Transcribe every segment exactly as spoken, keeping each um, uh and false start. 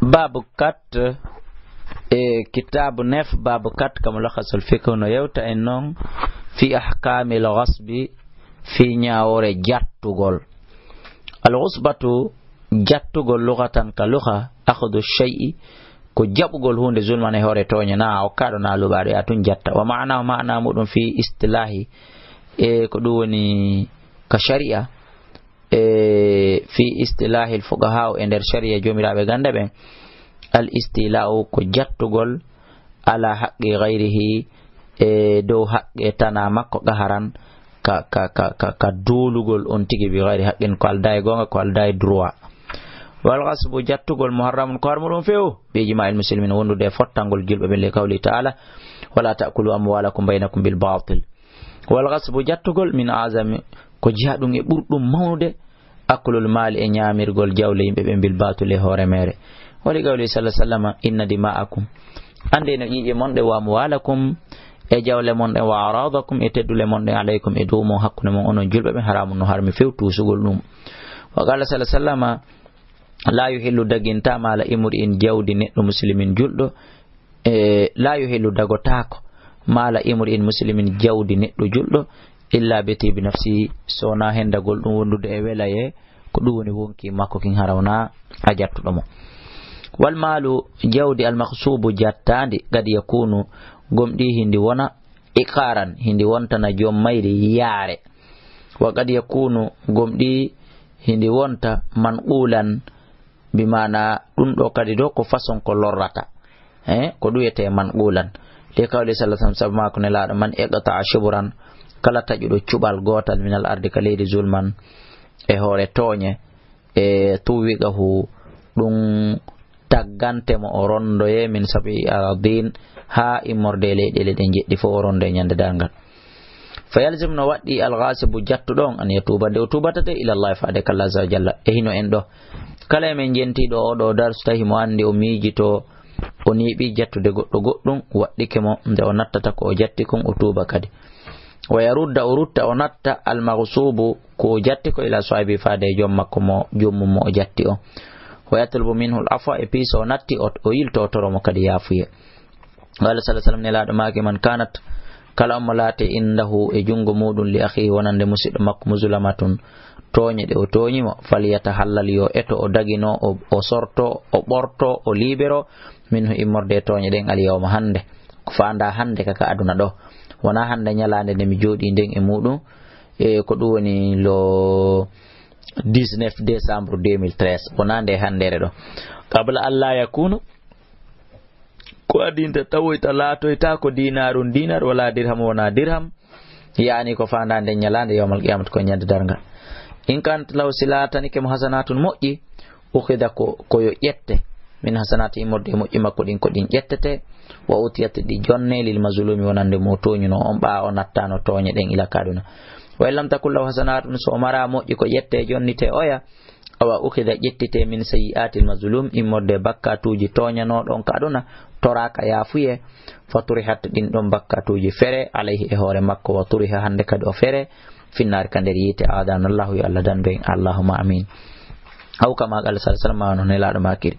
Baabu kat, e kitaabu nef, baabu kat, ka Mulakhasul Fiqh no yewta en non fi ahkaamil ghasbi, fi ñaawoore jattugol. Al ghusbatu, jattugol, lughatan ka lugha, akhdhu shay'i, ko jaɓugol huunde zulman e hoore tooñe, na a okkaɗo na luɓaɗo, ya tun jatta. Wa ma'ana, ma'ana muɗum fi istilahi, e ko ɗum woni ka shari'a, e fi istilahil fuqaha e nder shari'a joomiraaɓe gannde ɓen, al istila'u ko jattugol ala haqqi ghayrihi, e dow haqqe tana makko qaharan, ka, ka, ka, ka, ka duulugol on tigi bi ghayri haqqin, ko aldaa e goonga, ko aldaa e droit. Wal ghasbu, jattugol, muharramun, ko harmu ɗum few, bi ijma'il muslimin, wondude e fottangol julɓe ɓen, li qawli ta'ala, wala ta'kulu amwalakum baynakum bil batil. Wal ghasbu, jattugol, min a'zami, ko jeyaɗum e ɓurɗum mawnude, aklul maali, e ñaamirgol jawle yimɓe ɓe, bil batil, e hoore meere. Wa li qawli sallallahu alaihi wasallam, inna dima'akum, annde no ƴiiƴe mon ɗe, wa amwalakum, e jawle mon ɗen, wa aradakum, e teddule mon ɗen, alaykum, e dow mon, hakkunde mon onon julɓe ɓen, haramun, no harmi few tuusugol ɗum. Wa qala sallallahu alaihi wasallam, la yuhillu, daginta, mala imri'in, jawdi neɗɗo, muslimin, julɗo, e la yuhillu, dagotaako, mala imri'in muslimin, jawdi neɗɗo julɗo, illa bi tibi nafsi, so wona hendagol ɗum wondude e welaye, ko ɗum woni wonki makko kin, hara wona a jattuɗo mo. Wal maalu, jawdi, al maghsubu, jattaandi, qad yakunu, gomɗi hindi wona, iqaran, hindi wontana joom mayri yaare. Wa qad yakunu, gomɗi hindi wonta, manqulan, bi maana ɗum ɗo kadi ɗo ko façon ko lorrata. Eh, ko ɗum wiyetee manqulan. Li qawli sallallahu alaihi wasallam, sabu maa ko Nelaaɗo man, iqta'a shibran, kala taƴuɗo cuɓal gootal, minal ardi, ka leydi, zulman, e hoore tooñe, e tuwwiqahu, ɗum taggante mo o rondoye, min sab'i aradin, haa immorde e leyɗeele ɗen jeɗɗi fof o rondoye ñande darngal. Fa yalzimu, no waɗɗi, al ghasibu, jattuɗo on, an yatuuba, nde o tuubata de, ila Allah, faade ka Allah azza wa jalla. E hino en ɗo, kala e men jentiiɗo oo ɗoo darsu, tawi mo anndi, o miijitoo, o neeɓi jattude goɗɗo goɗɗum, waɗɗike mo nde o nattata ko o jatti kon, o tuuba kadi. Wa yarudda, o rutta, o natta, al maghsubu, ko o jatti ko, ila sahibi, faade e joom makko mo, joom mum mo o jatti on. Wa yatlubu minhu al afwa, e piiso o natti, o, o yilto, o toro mo kadi yaafuye. Qala sallallahu alaihi wasallam, Nelaaɗo maaki, man kanat, kala on mo laati, indahu, e junngo muɗum, li akhihi, wonande musiɗɗo makko, muzlamatun, tooñe ɗe o tooñi mo, falyatahallal, yo eto, o dagino, o, o sorto, o ɓorto, o libero, minhu, immorde e tooñe ɗen, al yawma, hannde, ko faanda hannde ka, ka aduna ɗo. Wona hannde ñalaande nde mi jooɗi nden e muɗum, e ko ɗum woni le dix-neuf décembre deux mille treize, wona nde hanndere ɗo. Qabla an la yakunu, ko adinta tawoyta, laatoyta ko dinaarun dinar, wala dirham, wona dirham, yaani ko faanda nden ñalaande yawmal qiyamata, ko ñande darngal. In kanat lahu, si laatanike mo, hasanatun, moƴƴi, ukhidha, ko, ko yo ƴette, min hasanati, immorde e moƴƴi makko ɗin, ko ɗin ƴettete, wa utiyat, ɗi jonne, lil mazlumi, wonande mo tooñuno on, ɓaa o nattano tooñe ɗen ila ka aduna. Wa in lam takun lahu hasanatun, so o mara moƴƴi, ko ƴette, jonnite oya, awa ukhidha, ƴettite, min sayyi'atil mazlum, immorde bakkatuuji tooñanooɗo on ka aduna, toraaka yaafuye, fa turihat, ɗin ɗon bakkatuuji fere, alayhi, e hoore makko, wa turiha, hannde kadi o fere, finnaari, ka nder yiite, aadana Allahu, yo Allah dandu en, Allahumma amin. Aw kama qala sallallahu alaihi wasallam, no Nelaaɗo maakiri.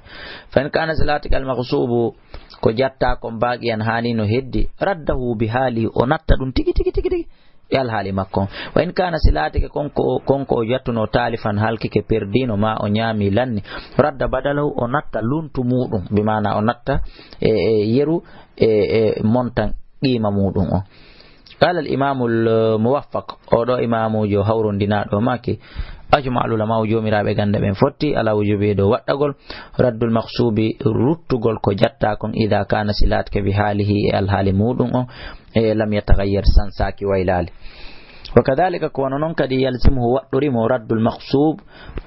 Fa in kana, si laatike, al maghsubu, ko jatta kon, baaqiyan, haani no heddi, raddahu bi haali, o natta ɗum tigi, tigi, tigi, tigi. E alhaali makko on. Wa in kana, si laatike kon ko, kon ko o jattuno, talifan, halkike, perdino, ma o ñaami, lanni, radda badalahu, o natta luntu muɗum, bi maana o natta e, e yeru, e, e montan qiima muɗum on. Qala al imamu al muwaffaq, oɗo imamujo hawrondinaɗo maaki, ajma al ulama, o jomiraɓe gande ɓen fotti, ala wujubi, e dow waɗɗagol, raddul maqsubi, ruttugol ko jatta kon, ida kana, si laatike, bi haalihi, e alhaali muɗum on, e lam yataghayyar, sansaaki, waylaali. Wa kadhalika, ko wano non kadi, yalzimuhu, waɗɗori mo, raddul maqsub,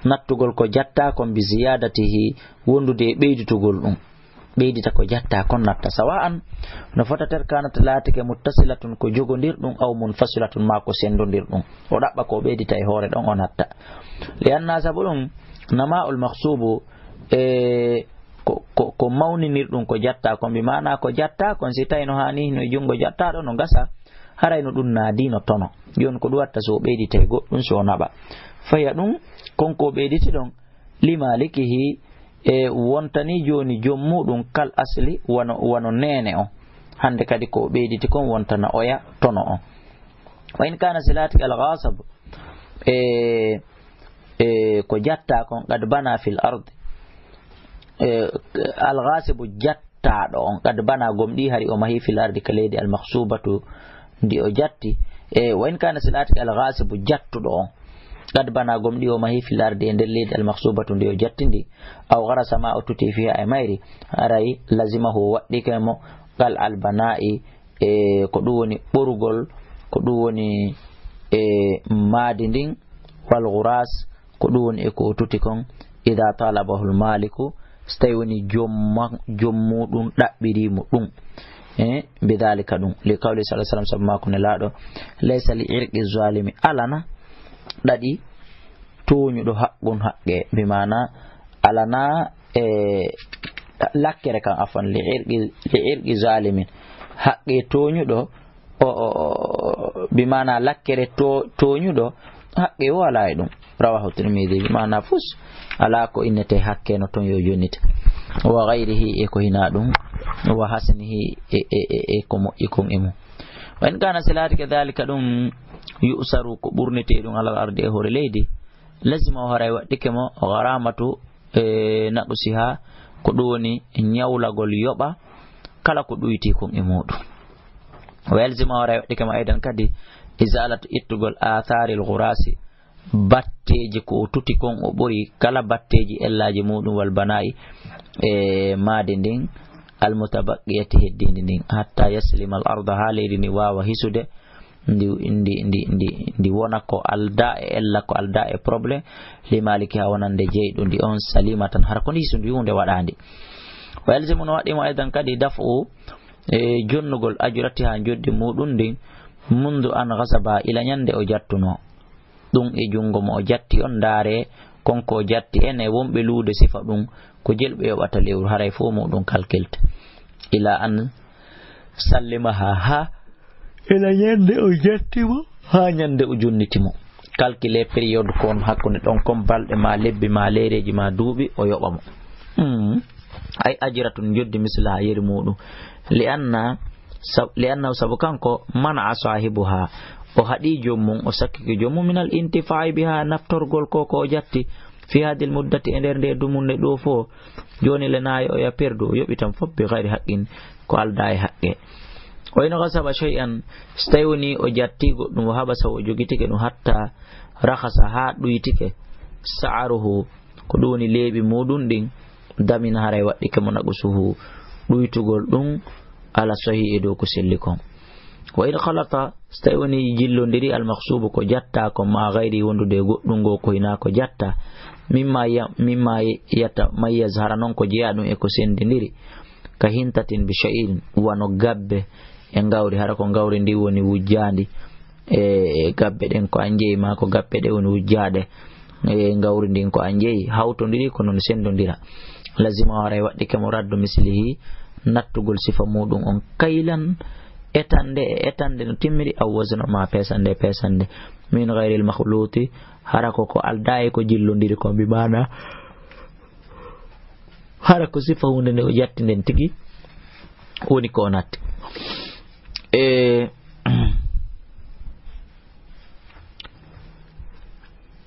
nattugol ko jatta kon, bi ziyadatihi, wondude e ɓeyditugol ɗum. Ɓeydita ko jatta kon, natta, sawa'an, no fota ter, kanat, laatike, muttasilatun, ko jogondirɗum, aw munfasilatun, ma ko sendondirɗum. O ɗaɓɓa ko o ɓeydita e hoore ɗon, o natta. Li anna, sabu ɗum, nama'ul maqsubu, e ko, ko, ko mawninirɗum ko jatta kon, bi maana ko jatta kon, si tawi no haani no e junngo jattaɗo, no gasa, haray no ɗum naadi, no tono. Jooni ko ɗum watta so o ɓeydita e goɗɗum, so o naɓa. Faya ɗum, kon ko o ɓeyditi ɗon, li malikihi, e wontani jooni joom muuɗum kal asli wano, wano neene on. Hannde kadi ko o ɓeyditi kon wontana oya tono on. Wa in kana silatika al-ghasib, e, e, ko jatta kon qad bana fil ard. E, al-ghasibu jattaaɗo on qad bana gomɗi hari o mahi fil ardi ka leydi al-makhsubatu ndi o jatti. E, wa in kana silatika al-ghasibu jattuɗo on qad bana gomɗi o mahi fil ardi e nder leydi al-makhsubatu ndi o jatti ndi. Aw gharasa ma o tuti fiha e mayri. Haray lazimahu o waɗɗike mo qal al-bana'i e ko ɗum woni ɓorugol, ko ɗum woni e maadi ndin, wal ghuras, ko ɗum woni e ko o tuti kon, ida talabahul maliku, so tawi woni joom ma-, joom muɗum ɗaɓɓiri mo ɗum. E, bidalika ɗum, li qawli sallallahu alaihi wasallam, sabu maako Nelaaɗo, laysa li irqi zalimi, alana ɗaɗi tooñuɗo haqqun haqqe, bi maana alana e lakkere kan afan li irqi, li irqi zalimin, haqqe tooñuɗo, o, o, o, bi maana lakkere to-, tooñuɗo, haqqe o alaa e ɗum. Rawahu Tirmidhi, bi maana fus alaa ko innete hakke no ton yo jonnite. Wa ghayrihi e ko hinaa ɗum, wa hasnihi e, e, e, e ko moƴƴi kon e mum. Wa in kana silatika dhalika ɗum yu'saru ko ɓurnete ɗum alal ardi e hoore leydi, lazima o haray waɗɗike mo gharamatu e naqsiha, ko ɗum woni ñawlagol yoɓa kala ko ɗuyti kon e muɗum. Wa yalzimu o waɗɗike mo aydan kadi izalatu ittugol atharil ghurasi, batteeji ko o tuti kon o ɓori kala batteeji ellaaji muɗum wal bana'i e maadi ndin almutabaqiyati heddiindi ndin hatta yaslima al arda haa leydi ndi waawa hisude ndi, ndi, ndi, ndi, ndi wona ko alda e ella, ko alda e problème, li maliki haa wonande jeyɗo ndi on salima tan, hara ko ndi hisundi huunde waɗaandi. Wa yalzimu no waɗɗi mo aydan kadi daf'u e jonnugol ajurati haa njoɗɗi muɗum ndin, mundu an gasaba ila ñande o jattuno. Ɗum e junngo mo o jatti on, ndaare kon ko o jatti en e wonɓe luude sifa ɗum, ko jelɓe yoɓata lewru, haray fof muɗum kalkilte. Ila an sallimaha, ha ila ñande o jatti mo, ha ñande o jonniti mo. Calculer période kon hakkunde ɗon kon balɗe ma lebbi ma leereji ma duuɓi o yoɓa mo. Hmm. Ay ajratun joddi mislaha yeri muɗum. Li anna, sab-, li annahu sabu kanko mana sahibuha. O haɗi joom mum, o sakkiki joom mum minal intifa'i biha naftorgol ko ko o jatti. Fi hadil muddati e nder nde dumunde ɗo fo. Joni le nayi o ya perdu, o yoɓi tan fof bi gayri haqqin ko alda e haqqe. O ino gasaba shay'an, so tawi woni o jatti goɗɗum, o habasa o jogitike ɗum hatta rakhasa ha ɗuytike sa'aruhu, ko ɗum woni leeɓi muɗum ɗin, damina haray waɗɗike mo naqusuhu, ɗuytugol ɗum ala sahi e dow ko selli kon. Wa in khalata, so tawi woni jillondiri al maqsubu ko jatta ko ma gayri wondude e goɗɗum ngo ko hina ko jatta, mimma ya-, mimma yata mayyaz hara non ko jeya ɗum e ko sendindiri, ka hintatin bi shay'in wano gabbe e ngawri, hara ko ngawri ndi woni wujjaandi e gabbe ɗen ko an jeyi ma ko gabbe ɗe woni wujjaaɗe e ngawri ndin ko an jeyi, hawtondiri ko non sendondira. Lazima haray waɗɗike mo raddu mislihi, nattugol sifa muɗum on kaylan, etande e etande no timmiri, aw wazna ma pesande e pesande. Min ghayril makhluti, hara ko ko alda e ko jillondiri kon bi maana, hara ko sifa hunde nde o jatti nden tigi woni ko o natti. E,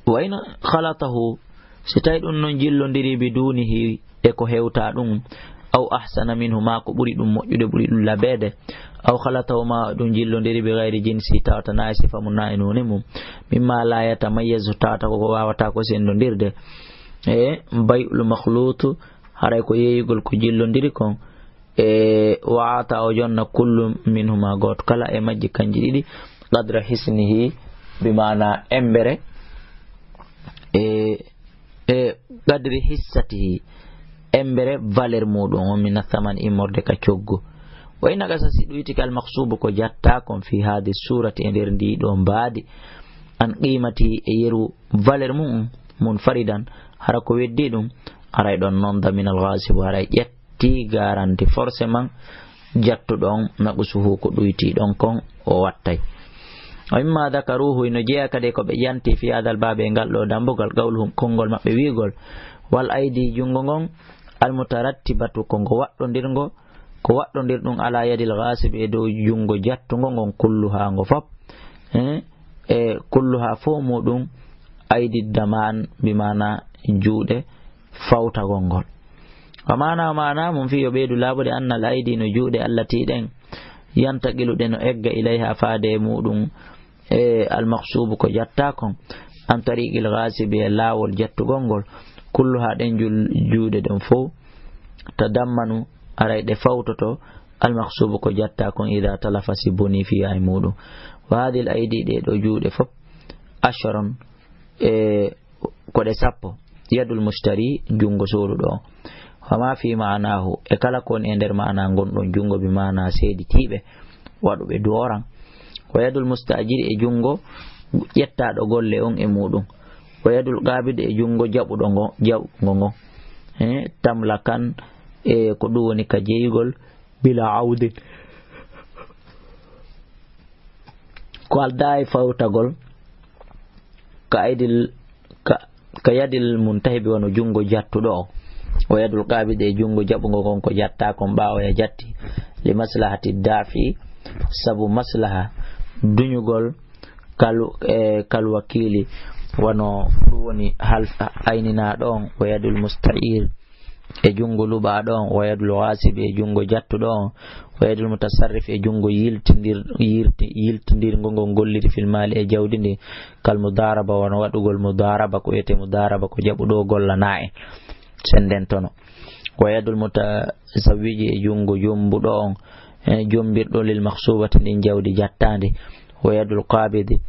wa in khalatahu, si tawi ɗum non jillondiri bi dunihi e ko hewta ɗum, aw ahsana minhu, ma ko ɓuri ɗum moƴƴude, ɓuri ɗum labeede, aw khalatahu, ma ɗum jillondiri bi gayri jinsi, tawata na e sifa mum, na e none mum, mimma la yatamayyazu, tawata ko ko wawata ko sendondirde, e bay'ul makhlutu, haray ko yeeyugol ko jillondiri kon, e wa ata o jonna kullu minhuma, gooto kala e majji kanji ɗiɗi, qadra hisnihi, bi maana embere, e, e qadri hissatihi, embere valeur muɗum on, min athaman immorde ka coggu. Wa in naqasa si ɗuytike al maqsubu ko jatta kon fi hadi surati e nder ndi ɗo mbaadi, an qimati e yeru valeur muɗum, munfaridan, hara ko weddi ɗum, haray ɗon non daminal ghasibu, haray ƴetti garanti forcément jattuɗo on naqusuhu ko ɗuyti ɗon kon o wattay. Wa mimma dhakaruhu, ino jeeya kadi ko ɓe ƴanti fi hadal baabi e ngal ɗo dambugal, qawluhum, konngol maɓɓe wi'ugol, Wal aydi, junngo ngon, al mutarattibatu, ko ngo waɗɗondirngo, ko waɗɗondirɗum ala yadil ghasibi, e dow junngo jattungo ngon, kulluha ngo fop. Eh, e kulluha fof muɗum aydi daman, bi maana juuɗe fawtagol ngol. Wa maana, wa maana mum fii yo ɓeydu laaɓude, annal aydi no juuɗe allati ɗen, yantaqilu ɗe no egga ilayha faade e muɗum, e almaqsubu ko jatta kon, an tariqil ghasibi e laawol jattugol ngol, kulluha ɗen jul-, juuɗe ɗen fof, tadammanu, aray ɗe fawtoto, almaqsubu ko jatta kon, ida talafa si boni fiya e muɗum. Wa hadil aydi ɗe ɗo juuɗe fof, asharon, e ko ɗe sappo, yadul mushtari, junngo sooduɗo on. Wa ma fi maanahu, e kala ko woni e nder maana ngon ɗon junngo, bi maana seeditiiɓe, waɗuɓe dooran. Wa yadul mustajiri, e junngo ƴettaaɗo golle on e muɗum. Wa yadul qabidi, e junngo jaɓuɗo ngo, jaɓugo ngo. He, tamlakan, e ko ɗum woni ka jeyugol, bila awdin. Ko aldaa e fawtagol, ka aydil, ka, ka yadil muntahibi, wano junngo jattuɗo on. O yadul qabidi, e junngo jaɓugo ngon ko jatta kon ɓaawo ya jatti. Li maslahati dafi, sabu maslaha duñugol, kal, e, kal wakili, wano ɗum woni hal, ayninaaɗo on. O yadul musta'ir, e junngo luɓaaɗo on, wa yadul ghasibi, e junngo jattuɗo on, wa yadul mutasarrif, e junngo yiltindir-, yirti-, yiltindirngo ngo golliri fil maali e jawdi ndi, kal mudaraba, wano waɗugol mudaraba, ko wiyetee mudaraba, ko jaɓuɗo gollana en, senndentono. Wa yadul mutazawwiji, e junngo jommbuɗo on, e jommbirɗo lil makhsubati, ndin jawdi jattaandi, wa yadul qabidi,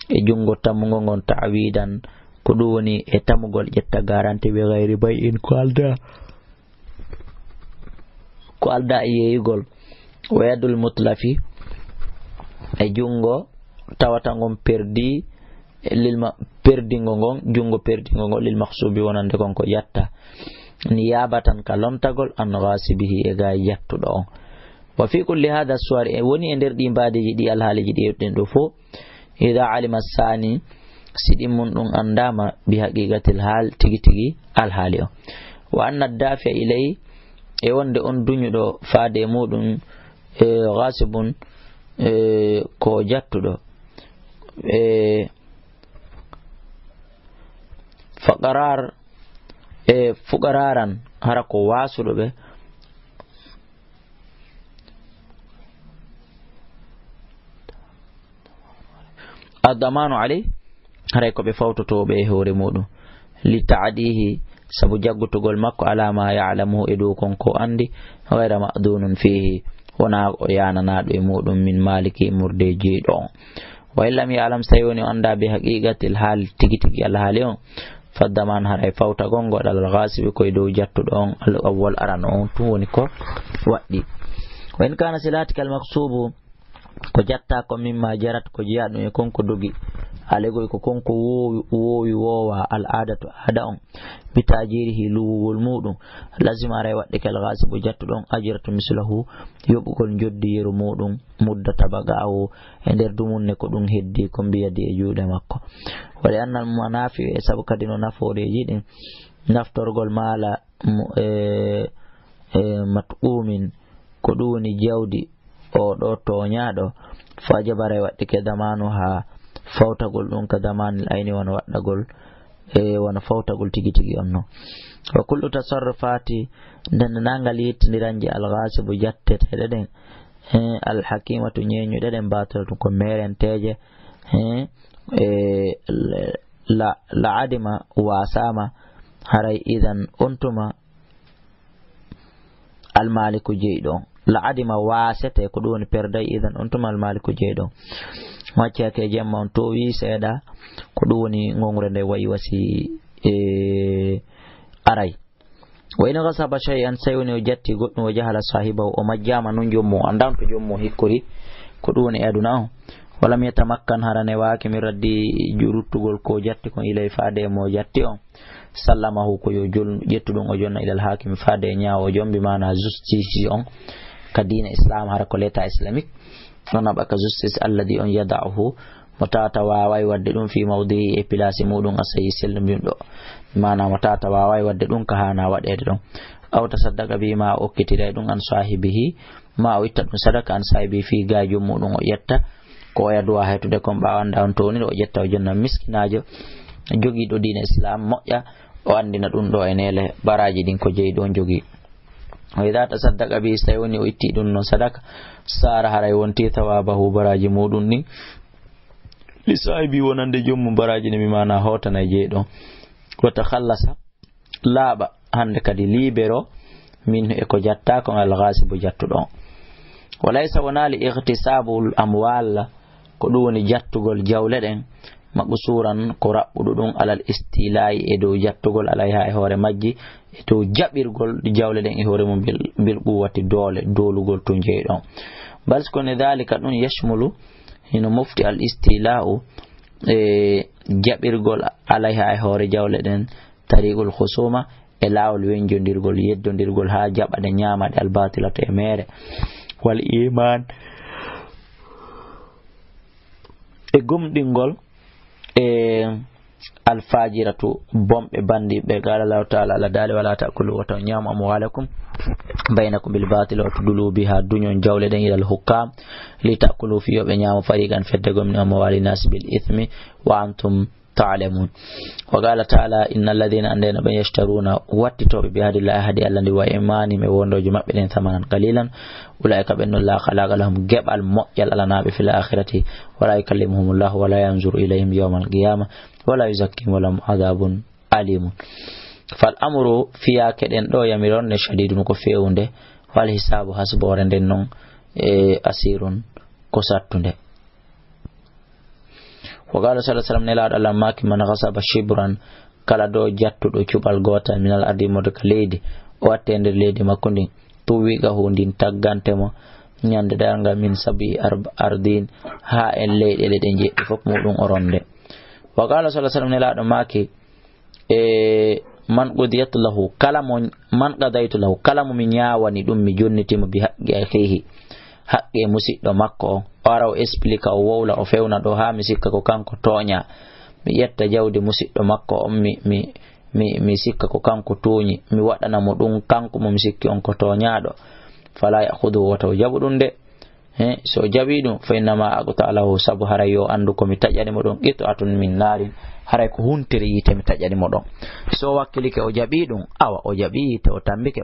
e junngo tammungo ngon ta'widan, ko ɗum woni e tamugol ƴetta garanti, bi ghayri bay'in, ko aldaa, ko aldaa e yeeyugol. Wa yadul mutlafi, e junngo tawata ngon perdi, lil ma-, perdingo ngon, junngo perdingo ngon, lil makhsubi, wonande kon ko jatta. Niyabatan, ka lontagol, an ghasibihi, e gaay jattuɗo on. Wa fi kulli hadha suwar, e woni e nder ɗi mbaadiiji ɗi alhaaliiji ɗi ewɗen ɗo fof, ida alima sani, si ɗimmun ɗum anndaama, bi haqiqatil haal, tigi tigi alhaali o. Wa anna dafi'a ilay, e wonde on duñuɗo faade e muɗum, e, ghasibun, e, ko jattuɗo. E, faqarar, e, fuqararan, hara ko waasuɗo ɓe. Ad-damanu alay, haray ko ɓe fawtotooɓe e hoore muɗum. Li ta'dihi, sabu jaggutugol makko, ala ma ya'lamuhu, e dow kon ko anndi, ghayra ma'dunun fihi, wonaa o yaananaaɗo e muɗum, min maliki, immorde e jeyɗo on. Wa in lam ya'lam, so tawi woni o anndaa bi haqiqatil haal, tigi tigi alhaali on, faddaman, haray fawtagol ngol, alal ghasibi, ko e dow jattuɗo on, al awwal, arano on, tun woni ko waɗɗi. Wa in kana, si laati, kal maksubu, ko jatta ko, mimma jarat, ko jeyaa ɗum e kon ko dogi, alegoy ko kon ko woowi, woowi woowa, al aadatu, aada on, bi tajirihi, luwugol muɗum, lazima, aray waɗɗi, kal ghasibu, jattuɗo on, ajratu mislahu, yoɓugol njoddi yeru muɗum, muddata bagaahu, e nder dumunne ko ɗum heddi, ko mbiyadi e juuɗe makko. Wa li annal manafi, e sabu kadi no nafooreeji ɗin, naftorgol maala mu-, e, e, mat'umin, ko ɗum woni jawdi o ɗo tooñaaɗo, fa jabara, e waɗɗike damanu haa fawtagol ɗum ka damanil ayni, wano waɗɗagol, e, wano fawtagol tigi tigi on non. Wa kullu tasarrufati, dendaangal yittindiranji al ghasibu, jatteteeɗe ɗen, e, al hakimatu, ñeeñuɗe ɗen, batilatun, ko meerenteeje, e, e, la, la adima, waasama, haray idan on tuma, almaliku jeyɗo on. La adima, waasete, ko ɗum woni perday, idan on tuma almaliku jeyɗo on. Waccake jemma on towi seeɗa, ko ɗum woni ngongre nde wayi wasi, e, aray. Wa in ghasaba shay'an, so tawi woni o jatti goɗɗum, wa jahala sahibahu, o majjama non jommu, o anndaa to jommu hikkori, ko ɗum woni e aduna on. Walam yatamakkan, hara newaaki min raddi ju-, ruttugol ko jatti kon ilay faade e mo jatti on. Sallamahu, ko yo jol-, ƴettu ɗum o jonna ilal hakimi faade e ñaawoojo on, bi maana justice on ka diina Islam, hara ko l'état islamique. On naɓa ka justice alladi on yada'uhu, mo tata waaway waɗde ɗum, fii mawdihi, e pilaasi muuɗum, assayi, sellumbinɗo. Maanaa mo tata waaway waɗde ɗum ka haanaa waɗeede ɗon. Aw tasaddaqa bihi, maa o okkitira e ɗum, an saahibihi, maa o itta ɗum sadaka, an saahibihi, fii gaajo muuɗum, o ƴetta ko oya duwa hetude kon, ɓaawo annda on towniɗo, o ƴetta o jonna miskinaajo jogiiɗo diine Islaam moƴƴa, o anndina ɗum ɗo e neele baraaji ɗin ko jeyi ɗon jogii. Wa idaa tasaddaqa bihi, so tawi woni o itti ɗum non sadaka, saara, haray wonti, sawaabahu, baraaji muuɗum ɗin, li saahibi, wonande joom mum baraaji ɗin, bi maanaa hootana e jeyi ɗon. Wa takhallasa, laaɓa, hannde kadi libéro, minhu, e ko jatta kon, al ghaasibu, jattuɗo on. Wa laysa, wonaa li ightisaabul amwaal, ko ɗum woni jattugol jawle ɗen, maqsuuran, ko raɓɓuɗo ɗum, alal istilaa'i, e dow jattugol, alayha, e hoore majji, e dow jaɓirgol jawle ɗen e hoore mum, bil, bil quwwati, doole, doolugol tun jeyi ɗon. Bal, ko ne, daalika, ɗum, yashmulu, hino mofti, al istilaa'u, e jaɓirgol, alayha, e hoore jawle ɗen, tariqul khusuma, e laawol wenjondirgol, yeddondirgol, haa jaɓa ɗe, ñaama ɗe, al baatila, to e meere, wal iimaan, e gomɗingol, e al faajiratu, bonɓe bandiiɓe. Qaala Allahu taala, Allah daali, wala ta'kulu, wota on ñaamu, amwaalakum baynakum bil baatili, wa tudlu biha, duñon jawle ɗen, ilal hukkaam, li ta'kulu, fii yo ɓe ñaamo, fariqan, fedde gomni, amwaali naasi bil ismi, wa antum ta'lamun. Wa qaala taala, inna alladhina, annde no ɓen, yashtaruna, wattitooɓe, bi ahdillahi, ahdi Allah ndi, wa imanihim, e wondoojo maɓɓe ɗen, thamanan qalilan, ulaa'ika, ɓen ɗon, la khalaqa lahum, geɓal moƴƴal alanaaɓe, fil akhirati, wala yukallimuhumullahu, wala yanzuru ilayhim yawmal qiyama, wala yuzakkihim, wa lahum adhabun alimun. Fal amru, fiyaake ɗen ɗo yamiron ne, shadidun, ko feewunde, wal hisaabu, hasboore nden non, e asirun, ko sattunde. Wa qaala sallallahu alaihi wasallam, Nelaaɗo Allah maaki, man ghasaba shibran, kala do jattuɗo cuɓal gootal, minal ardi, immorde ka leydi, o watte e nder leydi makko ndin, tuwwiqahu, ndin taggante mo ñande darngal, min sab'i arb-, ardin, haa e leyɗeele ɗe jeɗɗi fof muɗum o ronde. Wa qaala sallallahu alaihi wasallam, Nelaaɗo maaki, e man qudiyat lahu, kala mo, man qadaytu lahu, kala mo mi ñaawani ɗum, mi jonniti mo, bi haqqi akhihi, haqqe musiɗɗo makko on. O ara o explique, o wowla, o fewna ɗo haa mi sikka ko kanko tooña. Mi ƴetta jawdi musiɗɗo makko on, mi, mi, mi, mi sikka ko kanko tooñi. Mi waɗana mo ɗum kanko mo mi sikki on ko tooñaaɗo. Fala ya'khudhu, wota o jaɓu ɗum de. He, so o jaɓi ɗum, fa innama aqta lahu, sabu haray yo anndu ko mi taƴani mo ɗon, qit'atun min naarin, haray ko huntere yiite mi taƴani mo ɗon. So wakkilike o jaɓi ɗum, awa o jaɓi yiite, o tambike.